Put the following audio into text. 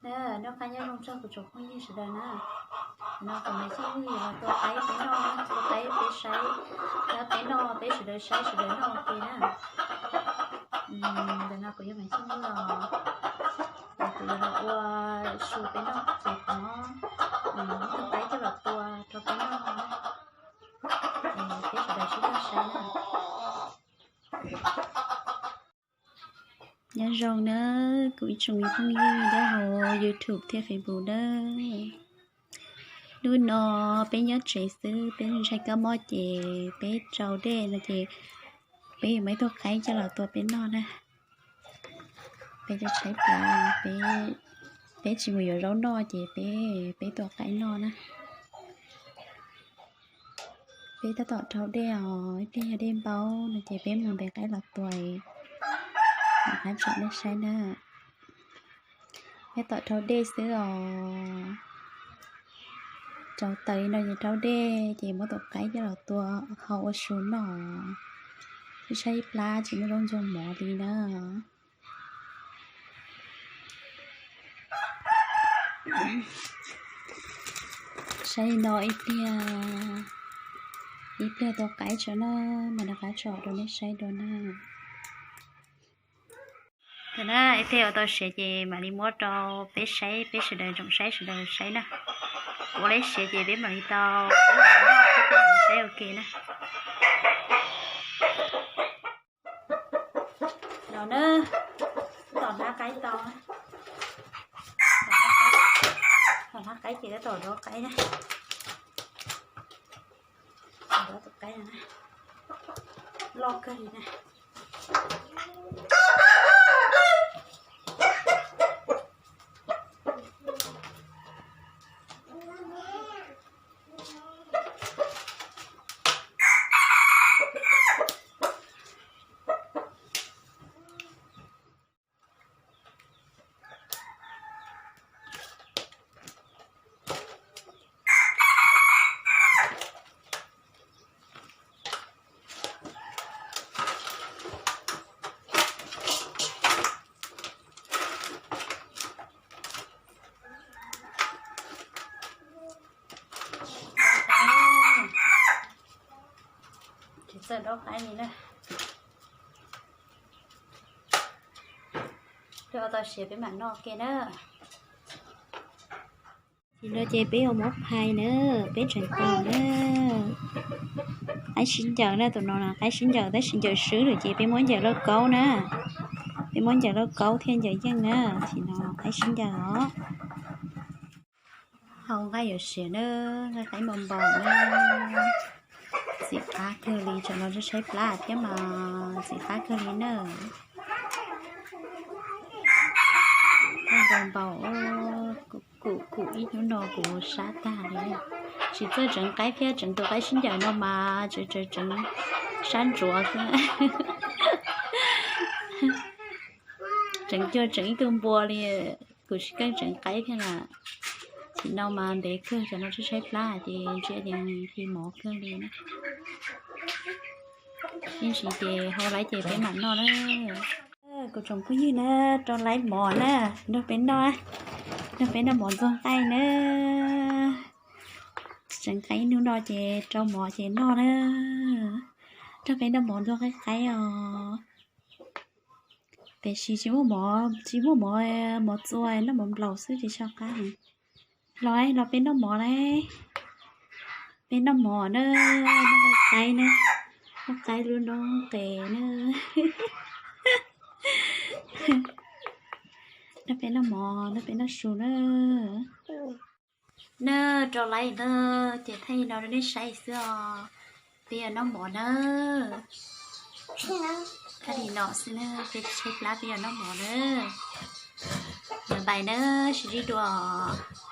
Noj qab nyob zoo txog kuv tsoom phooj ywg sawv daws na. Ntawm no kuv Maiv Xyooj Ywg los tua qaib peb noj, tua qaib peb saib, peb noj peb sawv daws saib sawv daws noj ua ke na. Ntawm no kuv yog Maiv Xyooj Ywg os, kuv yuav los ua su peb noj ces kuv muab ib tug qaib coj los tua rau peb noj na. Peb sawv daws sib coj saib na. Nyob zoo na kuv ib tsoom phooj ywg nyob hauv YouTube thiab Facebook na. Hnub no peb nyob tsev xwb, peb ntshai kab mob ces peb rau dej no ces peb yuav muab ib tug qaib coj los tua peb noj na. Peb cov tshaib plab, peb tsis mus yuav zaub noj ces peb, peb tua qaib noj na. Peb tab tom rau dej os, ib pliag yog dej npaub no ces peb mus ntes qaib los tua, rov qab tsom nej saib na. Peb tab tom rau dej xwb os. Rau taws li no ces rau dej ces muab tus qaib coj los tua hau ua su noj. Tshaib plab tsis muaj zaub ntxuag mov li na. Saib li no ib pliag, ib pliag tua qaib tso na, mam rov qab tsom rau nej saib dua na. Thaum na ib pliag ua tau siav ces mam li muab rau peb saib, peb sawv daws tsoom saib sawv daws saib na. Ua leb siav ces peb mam li tau saib ua ke na. No na, tom hnab qaib tau, tom hnab qaib ces tab tom rau qaib na. Rau tus qaib no na, loj kawg li na. Tsis txawj dob qaib li na. Peb ua tau siav peb mam noj ke na. Tam sim no ces peb yuav muab phais na, peb tseem tua na. Qaib sib ncaws na, tus no qaib sib ncaws tab sis ncaws swb lawm ces peb muab ncaws lauj kaub na. Peb muab ncaws lauj kaub thiaj ncaws yeej na, tam sim no qaib sib ncaws os. Hau nqaij yuav siav na, nqaij qaib npau npau na. Ntxim qab kawg li, tsam no tshaib plab thiab mas ntxim qab kawg li na. Npau npau, kuv, kuv ib hnub no kuv sab tag li. Tsis txawj tseev qaib thiab, tseev tus qaib sib ncaws no mas tseev, tseev, tseev sab ntsuav xwb. Tseev cuag tseev ib tug npua li. Kuv tsis keej tseev qaib thiab na. Tam sim no mas ntev kawg, tsam no tshaib tshaib plab ces ntsia ces nqhis mov kawg li na. Ib ntsis ces hau lawm ces peb mam noj na. Kuv tsoom phooj ywg na, rau lawm mov na, nrog peb noj, nrog peb noj mov ntxuag qaib na. Tseev qaib ib hnub no ces rau mov ces noj na. Nrog peb noj mov ntxuag qaib qaib os. Tiam sis tsis muaj mov, tsis muaj mov, mov txua, noj mov nplaum xwb tsis tshua qab. Los, los peb noj mov lauj. Peb noj mov na, noj qaib na, noj qaib lub noob qes na. Nrog peb noj mov, nrog peb noj su na. Na, rau lawm na, ces thaij li no rau nej saib xwb os. Peb yuav noj mov na. Thaij li no xwb na, peb tshaib plab peb yuav noj mov na. Bye bye na, sib ntsib dua os.